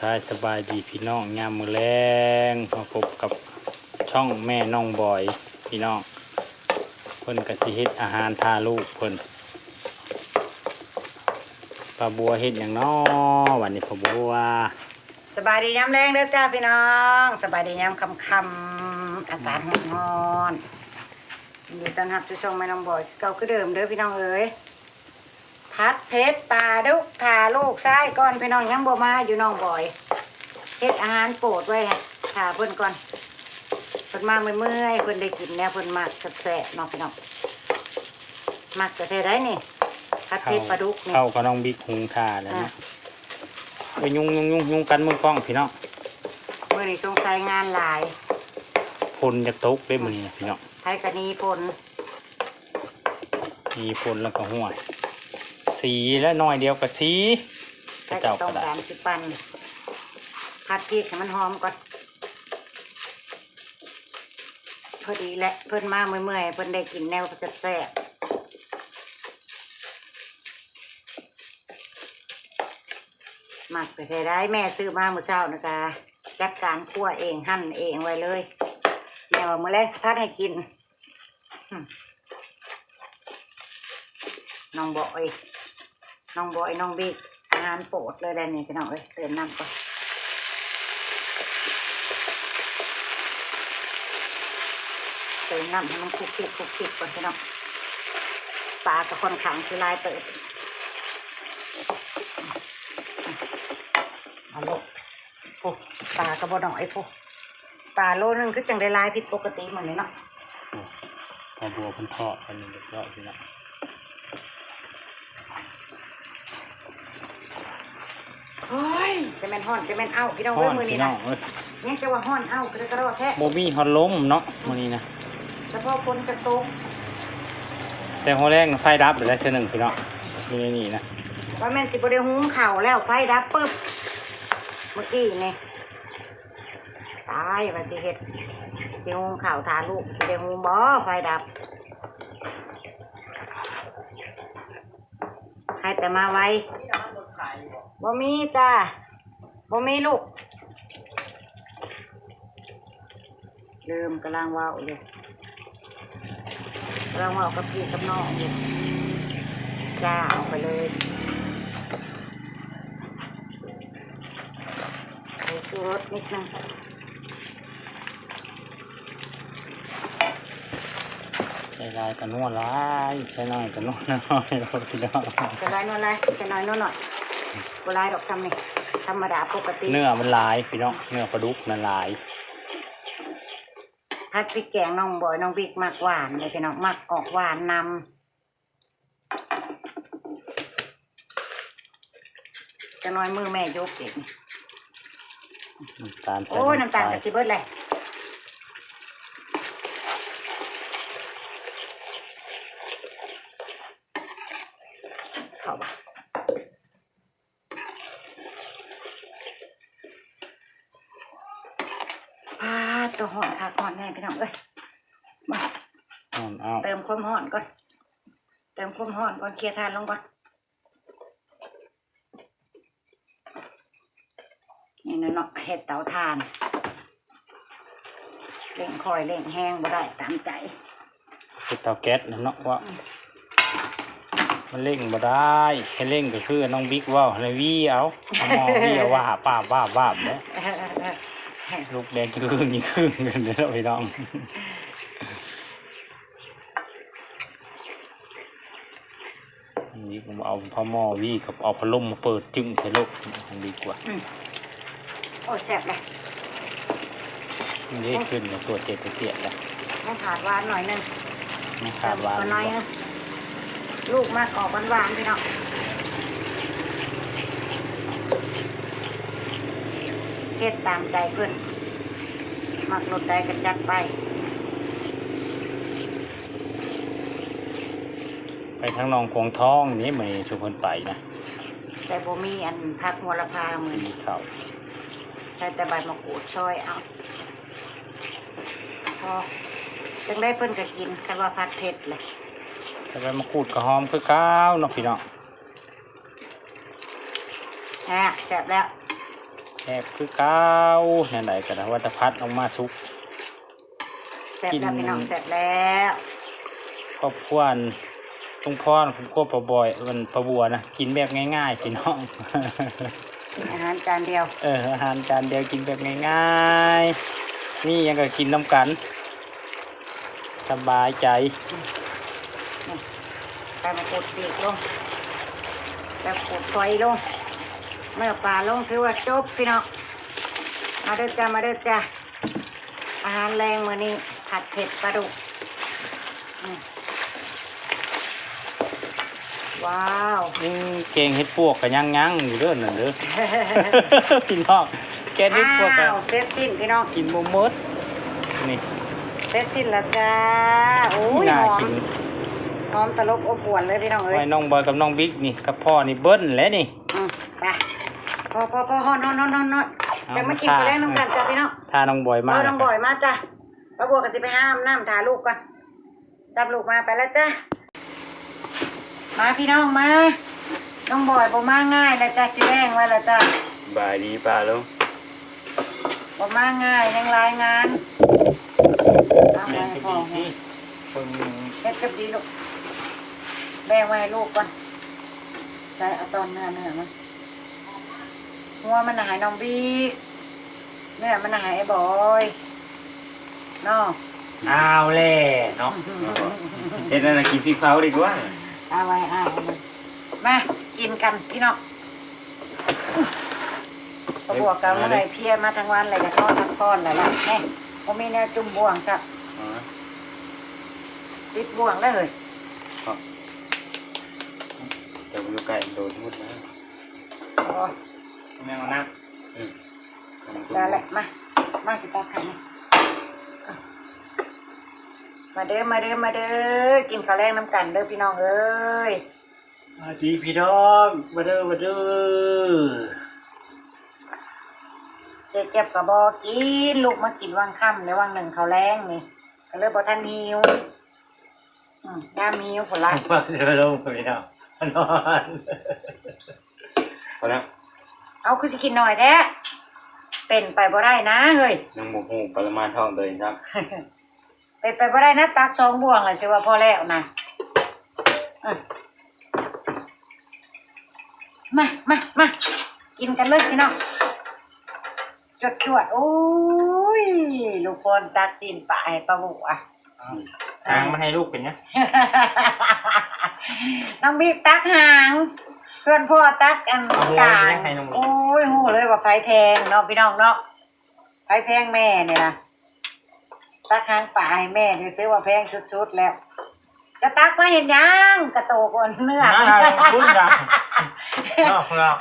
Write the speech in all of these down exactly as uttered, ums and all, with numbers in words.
สบาย สบายดีพี่น้อง ยามมื้อแลงมาพบกับช่องแม่น้องบอย พี่น้อง เพิ่นก็สิเฮ็ดอาหารถ่าลูกเพิ่น ป้าบัวเฮ็ดหยังน้อ วันนี้ป้าบัว สบายดียามแลงเด้อจ้าพี่น้อง สบายดียามค่ำๆ อากาศร้อนๆ ยินดีต้อนรับสู่ช่องแม่น้องบอย เก่าคือเดิมเด้อพี่น้องเอ๋ย ผัดเผ็ดปลาดุกถ่าลูกชายก่อนพี่น้อง ยังบ่มาอยู่น้องบอย เฮ็ดอาหารโปรดไว้ถ่าเพิ่นก่อน เพิ่นมาเมื่อยๆ เพิ่นได้กินแนวเพิ่นมักแซ่บๆ เนาะพี่น้อง มักจะแท้ได้นี่ ผัดเผ็ดปลาดุกนี่ เข้ากับน้องบิ๊กหุงถ่าแล้วเนาะ อ่ะ ไปยุงยุงยุงยุงกันมือกล้องพี่น้อง มื้อนี้สงสัยงานหลาย ฝนจะตกเด้มื้อนี้นะพี่น้อง ไผก็หนีฝน หนีฝนแล้วก็ห้วย สีและน้อยเดียวก็สี ไผก็ต้องการสิปั่น ผัดพริกให้มันหอมก่อน พอดีแหละ เพิ่นมาเมื่อยๆ เพิ่นได้กินแนวแซ่บๆ มักแต่แท้ได้ แม่ซื้อมามื้อเช้านะจ๊ะ จัดการคั่วเอง หั่นเองไว้เลย แม่ว่ามื้อแลงสิผัดให้กิน อืม น้องบอย น้องบอย น้องบิ๊ก อาหารโปรดเลยแหละนี่พี่น้องเอ้ย เติมน้ำก่อน เติมน้ำให้มันคลุกคลิกคลุกคลิกก่อนพี่น้อง ปลาก็ค่อนข้างสิหลายเติบ เอาลง โอ้ ปลาก็บ่น้อยพุ้น ปลาโลนึงคือจั่งได้หลายผิดปกติมื้อนี้เนาะ โอ้ ป้าบัวเพิ่นทอดอันนี้เรียบร้อยพี่น้อง โอ้ย จะแม่นฮ้อน จะแม่นอ้าว พี่น้องเอ้ย ฮ้อน มื้อนี้นะ พี่น้องเอ้ย ยังจะว่าฮ้อนอ้าว กระดอกกระดอแท้ บ่มีฮอดลมเนาะ มื้อนี้นะ เฉพาะฝนจะตก แต่หัวแรงน่ะไฟดับไปแล้วเทื่อหนึ่งพี่น้อง อยู่ในนี่นะ ว่าแม่นสิบ่ได้หุงข้าวแล้ว ไฟดับปึ๊บ เมื่อกี้นี่ ตาย ว่าสิเฮ็ด สิหุงข้าวถ่าลูก สิได้หุงบ่ ไฟดับ ให้แต่มาไว บ่มีจ้า บ่มีลูก ลืม กำลังเว้าอยู่ กำลังเว้ากับพี่กับน้องอยู่ จ้า เอาไปเลย ใส่ชูรสนิดนึง ใส่หลายก็นัวหลาย ใส่น้อยก็นัวน้อย พี่น้อง ใส่หลายนัวหลาย ใส่น้อยนัวน้อย บ่หลายดอก ซ้ำนี่ ธรรมดาปกติ เนื้อมันหลายพี่น้อง เนื้อปลาดุกนั่นหลาย ผัดพริกแกงน้องบอย น้องบิ๊กมักหวานเลยพี่น้อง มักออกหวานนำ จักหน่อยมือแม่ยกเอง น้ำตาลใส่ โอ้ย น้ำตาล น้ำตาล ก็สิเบิดเลย เข้าบ่ ปาด ตัวฮ้อนคักฮ้อนแน่พี่น้องเอ้ย มา ฮ้อนอ้าว เติมความฮ้อนก่อน เติมความฮ้อนก่อน เคลียร์ถ่านลงก่อน นี่นะเนาะ เฮ็ดเตาถ่าน เร่งค่อยเร่งแฮงบ่ได้ตามใจ เฮ็ดเตาแก๊สนะเนาะ ว่า อืม มันเร่งบ่ได้ ให้เร่งก็คือน้องบิ๊กเว้า ให้วีเอา เอาหม้อวีเอา ว่าบ ว่าบ ว่าบ เด้อ ลูกแดงครึ่งนี่ครึ่งกันเด้อพี่น้อง นี่ผมเอาผ้าหม้อวีกับเอาพัดลมมาเปิดจึ้งใส่โลก มันดีกว่า อืม โอ้ย แซ่บเลย นี่ขึ้นมาตัวเจ็ดตัวเตี้ยแล้ว ยังขาดหวานหน่อยนึง ยังขาดหวาน เติมอีกหน่อยนึง ลูกมักออกหวานๆ พี่น้อง เฮ็ดตามใจเพิ่น มักรสใดก็จัดไป ไปทางหนองขวงทองนี่ มื้อนี้ทุกคนไปนะ แต่บ่มีอันผักโหระพามื้อนี้ มีข้าว ใส่แต่ใบมะกรูดซอยเอา พอ จั่งใดเพิ่นก็กิน คันว่าผัดเผ็ดเลย แต่ใบมะกรูดก็หอมคือเก่าเนาะพี่น้อง อ่ะ แซ่บแล้ว แซ่บคือเก่า แนวใดก็ได้ ว่าแต่ผัดออกมาสุก แซ่บแล้วพี่น้อง กิน แซ่บแล้ว ครอบครัวลุงพร ครอบครัวป้าบอย มันป้าบัวนะ กินแบบง่ายๆ พี่น้อง กินอาหารจานเดียว เออ อาหารจานเดียว กินแบบง่ายๆ มีหยังก็กินนำกัน สบายใจ นี่ ใบมะกรูดฉีกลง ใบมะกรูดฝอยลง เนื้อปลาลง ถือว่าจบพี่น้อง มาเด้อจ้า มาเด้อจ้า อาหารแลงมื้อนี้ ผัดเผ็ดปลาดุก อืม ว้าว อืม แกงเห็ดปวกก็ยังๆ อยู่เด้อนั่นเด้อ พี่น้อง แกงเห็ดปวกก็ อ้าว เสร็จสิ้นพี่น้อง กินบ่หมด นี่ เสร็จสิ้นแล้วจ้า โอ้ย น่า หอม กิน หอมตลบอบอวลเลยพี่น้องเอ้ย ไว้น้องบอยกับน้องบิ๊กนี่ กับพ่อนี่เบิ้ลแล้วนี่ อืม ไป พอ พอ พอ ฮ้อน ฮ้อน ฮ้อน ฮ้อน ฮ้อน เอา เดี๋ยวมากิน มา ข้าวแลงนำกันจ้ะพี่น้อง ถ้าน้องบอยมา รอน้องบอยมาจ้ะ ป้าบัวก็สิไปหาอาบน้ำถ่าลูกก่อน จับลูกมา ไปแล้วจ้ะ มาพี่น้องมา น้องบอยบ่มาง่ายแล้วจ้ะ สิแลงไว้แล้วจ้ะ สบายดีป้าลุง บ่มาง่าย ยังหลายงาน เอา แม่น ไป ก็ พ่อ ดีสิ เพิ่ง เฮ็ดกับดีลูก แบ่งไว้ให้ลูกก่อน ใส่เอาตอนเนื้อ เนื้อมัน หัวมันน่ะให้น้องบิ๊ก เนื้อมันน่ะให้ไอ้บอย เนาะ เอาแหละเนาะ เฮ็ดนั่นน่ะกินพริกเผาดีกว่า เอาไว้ เอาไว้ มา กินกันพี่น้อง ป้าบัวก็เมื่อยเพลียมาทั้งวันเลย อยากนอนพักผ่อนแล้วล่ะ แม่ บ่มีแนวจุ่มบ่วงจ้ะ อ๋อ ติดบ่วงได้เลย ครับ เดี๋ยวอยู่ไกลโดนมุดนะ อ๋อ แม่เอาน้ำ อืม ได้แหละ มา มาสิตักให้นี่ มาเด้อ มาเด้อ มาเด้อ กินข้าวแลงนำกันเด้อพี่น้องเอ้ย สวัสดีพี่น้อง มาเด้อ มาเด้อ เจ๊เจี๊ยบก็บ่กิน ลูกมากินวังค่ำในวังหนึ่งข้าวแลงนี่ ก็เลยบ่ทันหิว อืม ยามหิวพุ้นละ มาเด้อ ลงไปเนาะ นอน เอาแล้ว เอาคือสิกินหน่อยแท้ เป็นไปบ่ได้นะเฮ้ย ยังบ่ฮู้ปริมาณท้องตัวเองครับ เป็นไปบ่ได้นะ ตักสองบ่วงเลย ถือว่าพอแล้วนะ อ่ะ มา มา มา กินกันเลยพี่น้อง จวดจวด โอ้ย ลูกพรตักจีนปลาให้ป้าบุอ่ะ เอาหางมาให้ลูกเป็นไง น้องบิ๊กตักหาง เพื่อนพ่อตักอัน เอาหัว กลาง ไปให้น้องบิ๊ก โอ้ย ฮู้เลยว่าไผแพงเนาะพี่น้องเนาะ ไผแพงแม่เนี่ยนะ ตักหางปลาให้แม่นี่ถือว่าแพงสุดๆแล้ว จะตักมาเห็นหยัง กระโตกอ่อนเนื้อ มาคุณจ้ะ นอกนอก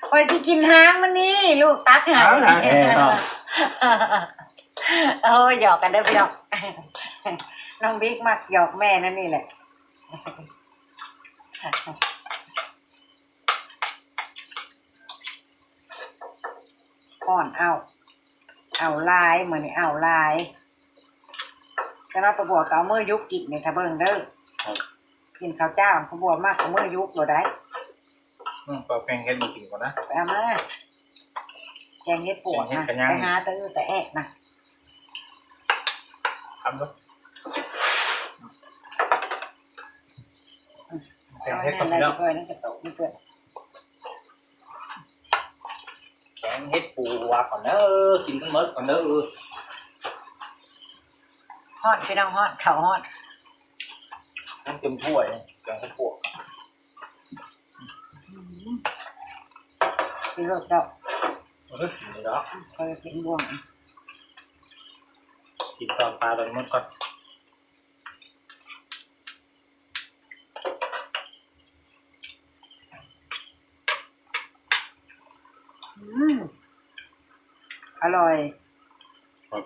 คอยที่กินหางมันนี่ ลูกตักหาง เอาหาง เออ เนาะ โอ้ย หยอกกันเด้อพี่น้อง น้องบิ๊กมักหยอกแม่นั่นนี่แหละ ฮ้อนเอา เอาหลาย มื้อนี้เอาหลาย แต่ว่าป้าบัวก็เอามือยุกกินนี่ ถ้าเบิ่งเด้อ ครับ กินข้าวเจ้า ป้าบัวมักเอามือยุกโลดได้ อืม เป่าแป้งเฮ็ดมากินก่อนนะ ไปเอามา แกงเห็ดปวกนะ แกงเห็ดกะย่าง ไปหาแต่อื้อแต่แอะนะ ทำดู แกงเห็ดกับ เอาให้ เนาะ เพื่อนๆ นั่นกระโตกเพื่อน แกงเห็ดปวกก่อนเด้อ กินกันหมดก่อนเด้อ ฮ้อนพี่น้องฮ้อน ข้าวฮ้อน น้ำเต็มถ้วย แกงเห็ดปวก อืม กินรสเจ้า เออ กินเลยเนาะ คอยกินบ่วง กินตอนปลาตอนมดก่อน อืม อร่อย ครับ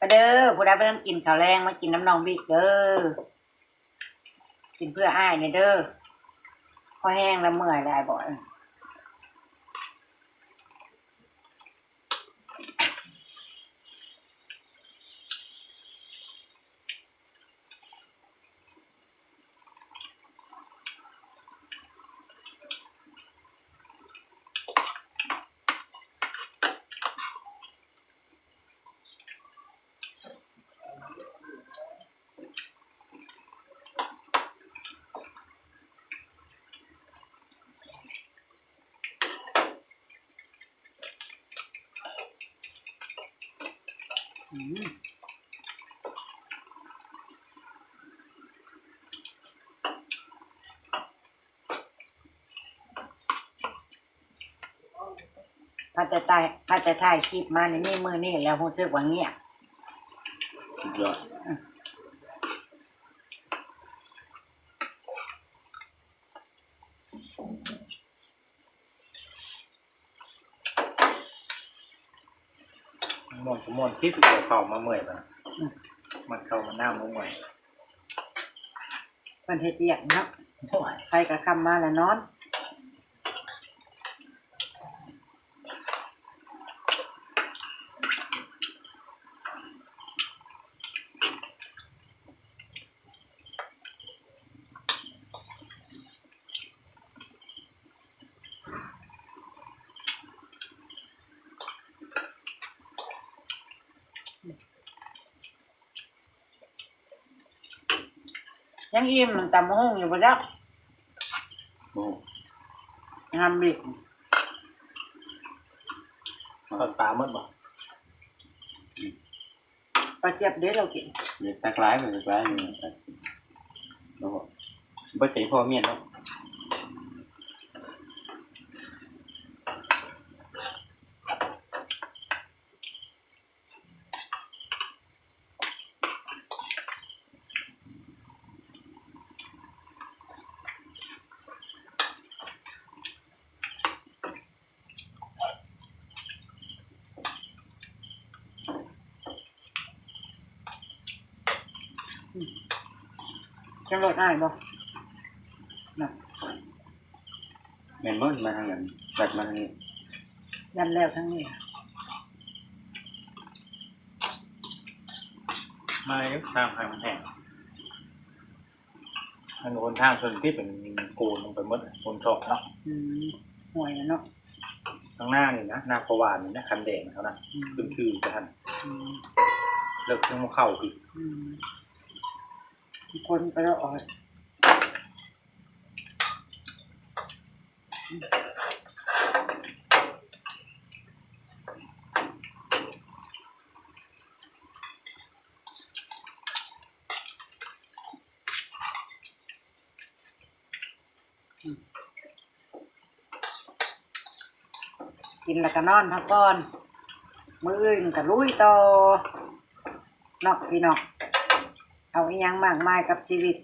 มาเด้อ ผู้ใดบ่ทันกินข้าวแลง มากินน้ำน้องบิ๊กเด้อ กินเพื่ออ้ายนี่เด้อ พอแห้งแล้วเมื่อยแล้วอ้ายบอก อืม อืม พัดแต่ถ่าย พัดแต่ถ่ายคลิปมานี่ มีมื้อนี้แล้วรู้สึกว่าเงียบ สุดยอด ม่วนก็ม่วน คิดเกี่ยวข้าวมาเมื่อยปะนะ อืม มันเข้ามาหน้ามาเมื่อย เพิ่นเฮ็ดเวียกเนาะ โอ้ย ไผก็ค่ำมาแล้วนอน ยังอิ่มตำบักหุ่งอยู่บ่จ๊ะ โอ้ งามบิด ทอดปลาหมดบ่ ปลาเจี๊ยบเด้เรากิน เดี๋ยวตักหลายไป ตักหลายไป แล้วก็บ่ใส่พ่อเมียเนาะ อืม จังรถอ้ายบ่ น่ะ แม่นบ่ มาทางนั้น ลัดมาทางนี้ ยันแล้วทางนี้ มาอยู่ทางข้างแพง มันหนทางส่วนที่เป็นโกนลงไปหมด โกนศอกเนาะ อืม ห้วยน่ะเนาะ ข้างหน้านี่นะ หน้าประวานนี่นะ คันแดงเขานะ อืม ขึ้นชื่อจะทัน อืม เลิกเรื่องเข้าอีก อืม คนก็แล้วออก กินแล้วก็นอนพักผ่อน มื้ออื่นก็ลุยต่อ เนาะพี่น้อง เอาอิหยังมากมายกับชีวิต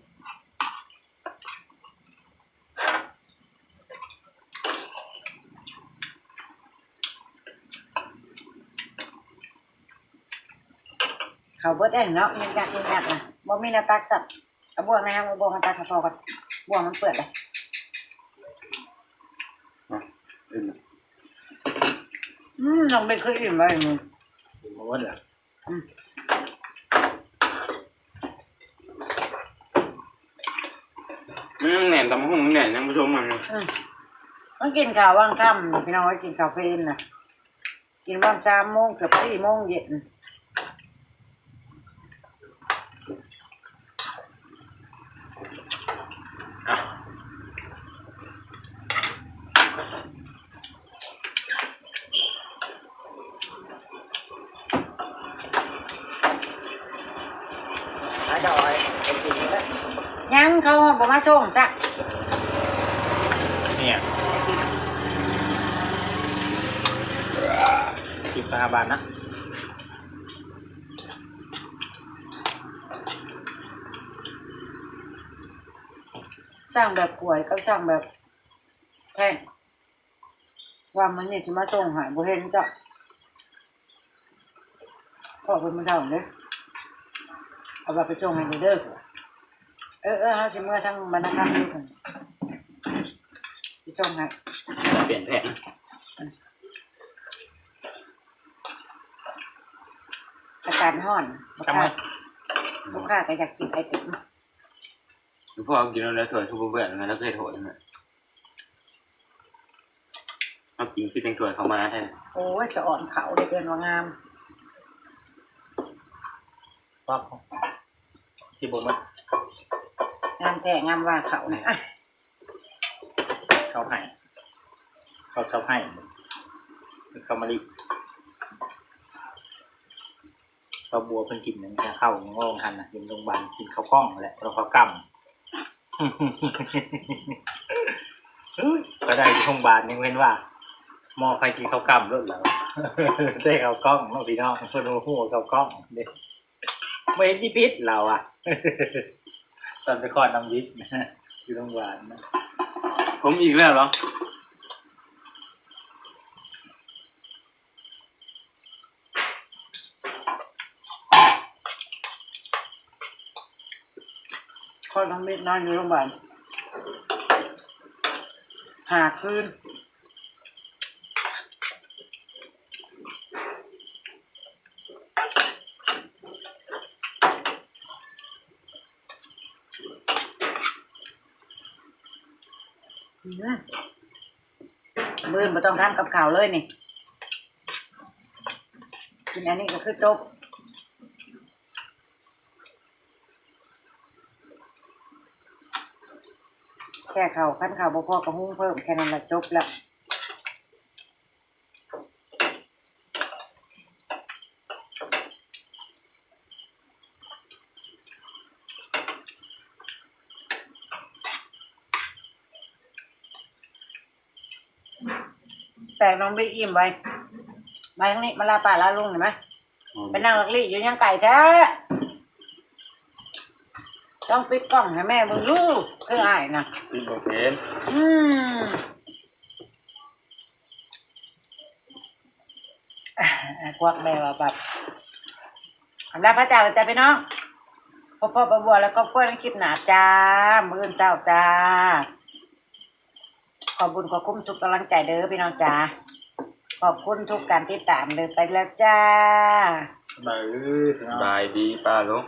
เขาเบิดได้เนาะ ยังจักยังจักนะ บ่มีแนวตักสับ เอาบ่วงนะครับ เอาบ่วงมาตักให้พ่อก่อน บ่วงมันเปื้อนเลย อ่ะ อิ่ม อืม น้องเบนเคยอิ่มไว้มึง อิ่มมาหมดแล้ว อืม อืม แหนมตำบักหุ่งแหนมยังผู้ชมมัน อืม มันกินข้าววางค่ำ พี่น้อง กินข้าวเพลนนะ กินวางสามโมง เกือบสี่โมงเย็น อ่ะ ยังเขาบ่มาส่งจ้ะ เนี่ย สิบห้าบาทนะ สั่งแบบก๋วยกับสั่งแบบแท่ง ว่ามันนี่สิมาส่งให้บ่เห็นจ้ะ พ่อเพิ่นมาเท่าเด้ เอาว่าไปส่งให้เด้อ เออ เออ เฮาสิเมือทางบรรณครอยู่ซั่น สิส่งให้ เปลี่ยนแผน อากาศฮ้อน บ่ ทำไม ค้า บ่ค้าก็อยากกินไอติม พ่อกินแล้วถ้วยคือบ่เปื่อนนะ แล้วเคยโทษนะ เอากินคือจังถ้วยเขามาแท้ โอ้ย สะอ่อนเขาได้เกินว่างาม ป๊อก ที่บ่หมด งามแท้งามว่าเขานะ อ่ะ เขาให้ เขา เขาให้ เขามาดิ เ ข้าวบัวเพิ่นกินนั่นก็เข้าโรงงานหั่นน่ะ กินโรงบาล กินข้าวกล้องแหละ บ่ข้าวกล้ำ ก็ได้อยู่โรงบาล ยังเว้นว่า หม้อไฟกินข้าวกล้ำโลดแล้ว ได้ข้าวกล้องเนาะพี่น้อง เพิ่นบ่ฮู้ว่าข้าวกล้องเด้ บ่เห็นสิผิดแล้วอะ ตอนไปคลอดน้องวิกนะ อยู่โรงบาลนะ ผมอีกแล้วเหรอ คลอดน้องวิกนอนอยู่โรงบาล ห้าคืน อืม มื้ออื่นบ่ต้องทำกับข้าวเลยนี่ กินอันนี้ก็คือจบ แค่ข้าว คันข้าวบ่พอก็หุงเพิ่ม แค่นั้นละจบละ แต่น้องบิ๊กอิ่มไว้ มาทางนี้ มาลาป้าลาลุงเห็นไหม อืม ไปนั่งลักลี่อยู่ยังไกลแท้ ต้องปิดกล้องให้แม่เบิ่งลูก คืออ้ายนะ ปิดบ่เป็น อืม พวกแม่ว่าแบบ ลาพระเจ้าจ้าพี่น้อง พบพ่อประบัวแล้วก็เพื่อนคลิปหนาจ้า มื้ออื่นเช้าจ้า ขอบบุญขอบคุณทุกกำลังใจเด้อพี่น้องจ้า ขอบคุณทุกการติดตามเด้อ ไปแล้วจ้า สบายดีพี่น้อง สบายดีป้าลุง